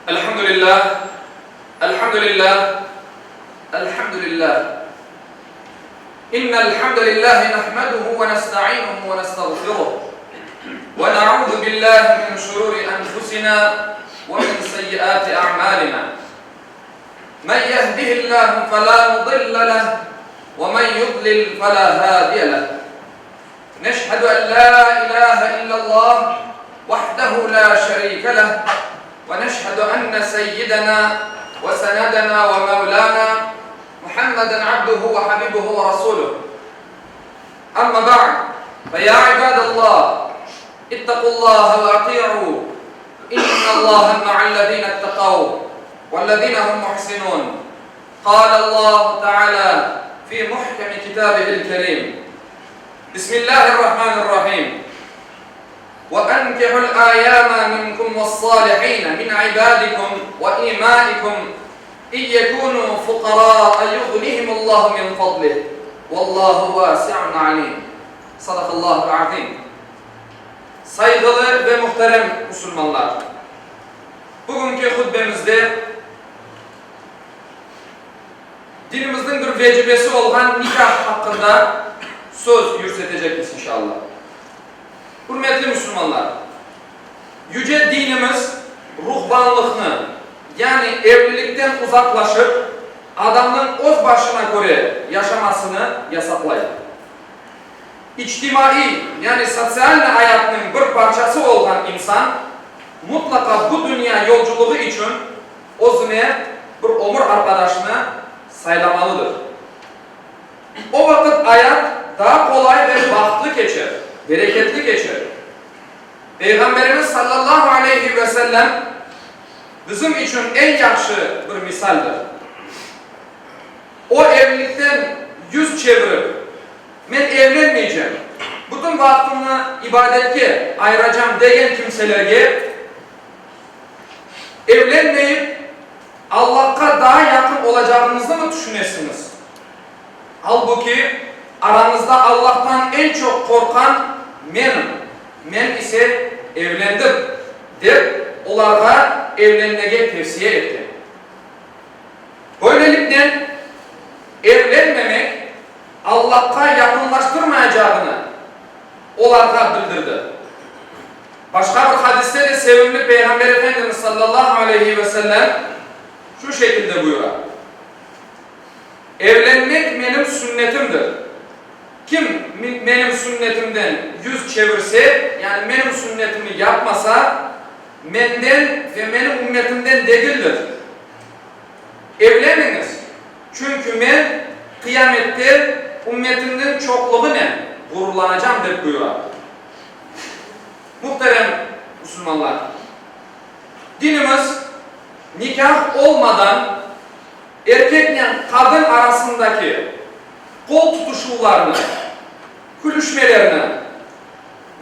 Elhamdülillah, elhamdülillah, elhamdülillah. İnnel hamdelellahi nahmeduhu ve nestainuhu ve nestağfiruh. Ve na'udhu billahi min şururi enfusina ve min seyyiati a'malina. Men yehdihillahu fela mudille leh ve men yudlil fela hadiye leh. Neşhedü en la ilahe illallah vahdehu la şerike leh ve neşhedü enne seyyidena ve senedena ve mevlana Muhammeden abduhu ve habibuhu ve rasuluh. Amma ba'd, fe ya ibadallah, ittaqullaha ve ati'u, innallaha ma'allezine ittekav, vellezine hum muhsinun. Kâlallahu Teâlâ fî muhkemi kitâbihil kerîm, Bismillâhirrahmânirrahîm, Ve enkihul âyâmâ minkum vessâlihîne min ibâdikum ve imâikum in yekûnû fuqarâ'a yuğnihimullahu min fadlih, vellâhu vâsi'un alîm. Sadakallâhul azîm. Sayğılı ve muhterem musulmanlar! Bugünki hutbemizde Dinimizniñ bir vecibesi olğan nikah haqqında söz yürsetecekmiz inşallah. Ürmetli musulmanlar! Yüce dinimiz ruhbanlıqnı, yani evlilikten uzaqlaşıp, adamnıñ öz başına köre yaşamasını yasaqlay. İçtimaiy, yani sotsialnıy ayatnıñ bir parçası olğan insan mutlaqa bu dünya yolculığı içün özüne bir ömür arqadaşnı saylamalıdır. O vaqıt ayat daa qolay ve bahtlı keçer, bereketli keçer. Peyğamberimiz sallallahu aleyhi ve sellem bizim içün eñ yahşı bir misaldir. O evlilikten yüz çevirip, Men evlenmeycem, bütün vaqtımnı ibadetke ayıracam degen kimselerge, Evlenmeyip, Allahqa daa yaqın olacağıñıznımı tüşünesiñiz? Albuki, arañızda Allahtan eñ çoq qorqqan menim, men ise evlendim, dep olarğa evlenmege tevsiye etken. Böyleliknen, evlenmemek Allahqa yaqınlaştırmayacağını olarğa bildirdi. Başqa bir hadiste de sevimli Peyğamber Efendimiz sallallahu aleyhi ve sellem şu şekilde buyura, Evlenmek menim sünnetimdir. Kim menim sünnetimden yüz çevirse, yani menim sünnetimi yapmasa, menden ve menim ümmetimden degildir. Evleniñiz, çünki men qıyamette ümmetimniñ çoqluğınen ğururlanacam, dep buyura. Muhterem musulmanlar! Dinimiz nikâh olmadan erkeknen qadın arasındaki qol tutuşuvlarnı, külüşmelerni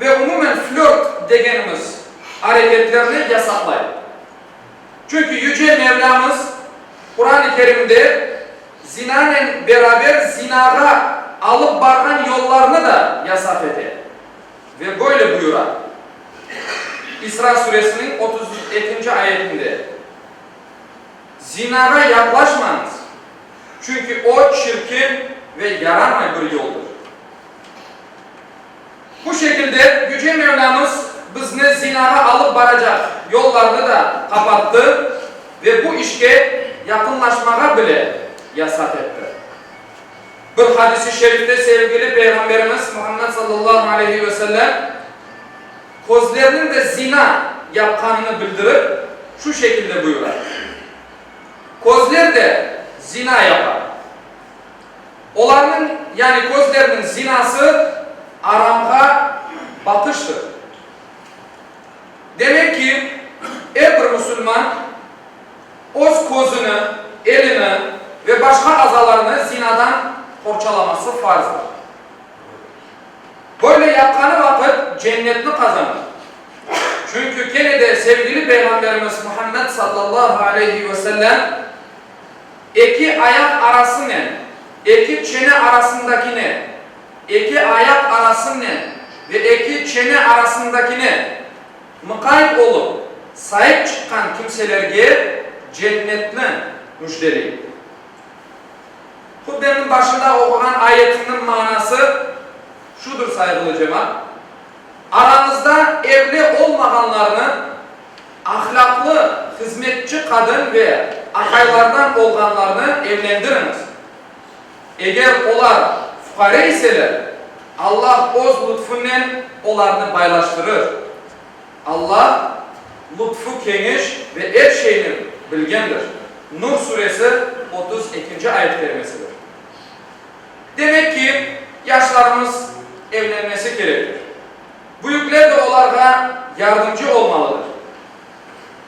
ve umumen flört degenimiz areketlerni yasaqlay. Çünki Yüce Mevlâmız Quran-ı Kerimde zinanen beraber zinağa alıp barğan yollarnı da yasaq ete ve böyle buyura, İsra suresiniñ 32-nci ayetinde, Zinağa yaqlaşmañız, çünki o çirkin ve yaramay bir yoldır. Bu şekilde Yüce Mevlâmız bizni zinağa alıp baracaq yollarnı da qapattı ve bu işke yaqınlaşmağa bile yasaq etti. Bir hadis-i şerifte sevgili Peyğamberimiz Muhammed sallallahu aleyhi ve sellem közlerniñ de zina yapqanını bildirip, şu şekilde buyura, Közler de zina yapar. Olarnıñ, yani közlerniñ zinası aramğa baqıştır. Demek ki, er bir musulman öz közüni, elini ve başqa azalarını zinadan qorçalaması farzdır. Böyle yapqanı vaqıt cennetni qazanır. Çünki kene de sevgili Peyğamberimiz Muhammed sallallahu aleyhi ve sellem, Eki ayaq arasınen eki çene arasındakine, eki ayaq arasınen ve eki çene arasındakine mıqayt olıp. Saip çıqqan kimselerge cennetni müjdeley. Hutbemniñ başında oquğan ayetimniñ manası şudır, sayğılı cemaat, Arañızda evli olmağanlarnı ahlâqlı hızmetçi qadın ve aqaylardan olğanlarnı evlendiriñiz. Eger olar fuqare iseler, Allah Öz lütfünen olarnı baylaştırır. Allah lütfü keniş ve er şeyni bilgendir. Nur suresi, 32-nci ayet kerimesidir. Demek ki, yaşlarımız evlenmesi kerektir. Büyükler de olarğa yardımcı olmalıdır.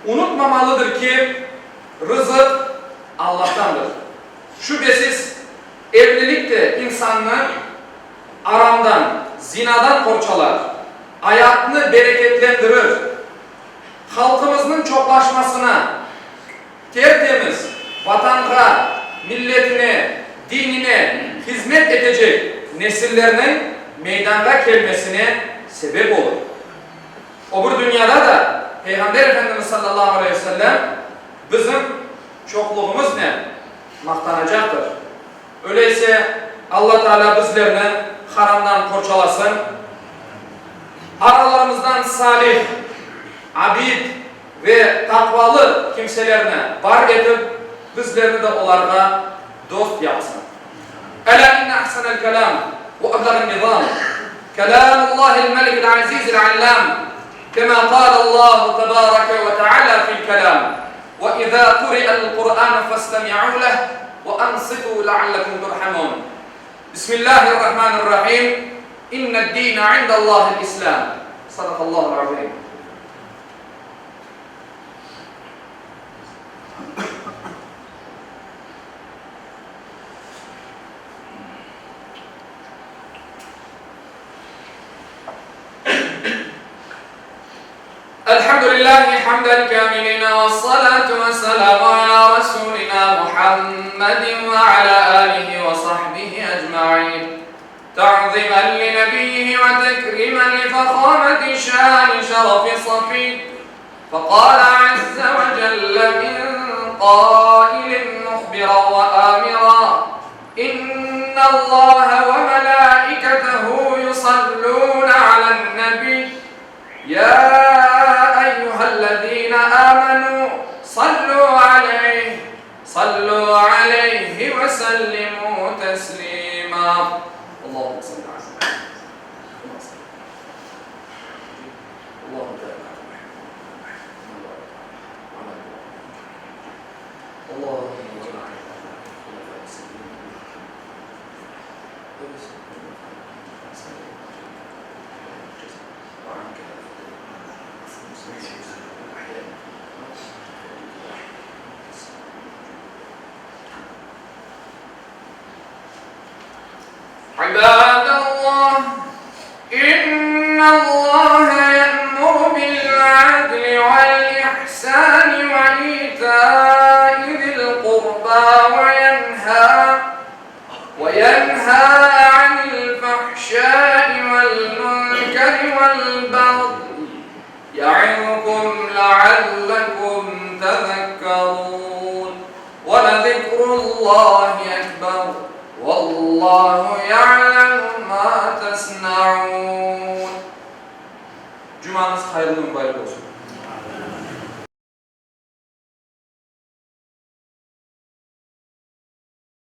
Unutmamalıdır ki, rızıq Allahtandır. Şübesiz, evlilik de insannı aramdan, zinadan qorçalar, ayatnı bereketlendirir, halqımıznıñ çoqlaşmasına, tertemiz Vatanğa, milletine, dinine hizmet etecek nesillerniñ meydanğa kelmesine sebep olur. O bir dünyada da Peyğamber Efendimiz sallallahu aleyhi ve sellem bizim çoqluğımıznen maqtanacaqtır. Öyleyse, Alla Taalâ bizlerni haramdan qorçalasın, aralarımızdan salih, abid ve taqvalı kimselerni bar etip, bizlerni de olarğa dost yapsın. Elâ inne ahsenel kelâm ve ebleğen nizâm, kelâmullâhil melikil azîzil allâm, kemâ kâlellâhu tebâreke ve teâlâ fil kelâm, Ve izâ kuri'el Kur'ânu festemi'û leh ve ansitû leallekum turhamûn. Bismillâhirrahmânirrahîm. İnned-dîne indellâhil İslâm. Sadakallâhul azîm. الحمد لله حمد الكاملين والصلاة والسلام على رسولنا محمد وعلى آله وصحبه أجمعين تعظيما لنبيه وتكريما لفخامة شان شرف صفي فقال عز وجل من قائل مخبرا وآمرا إن الله وملائكته يصلون على النبي يا أيها الذين آمنوا صلوا عليه صلوا عليه وسلموا تسليما اللهم صل على اللهم عباد الله إن الله يأمر بالعدل والإحسان وإيتاء ذي القربى وينهى وينهى عن الفحشاء والمنكر والبغي يعظكم لعلكم تذكرون ولذكر الله أكبر والله يعلم ما تصنعون Cumañız hayırlı mübarek olsun!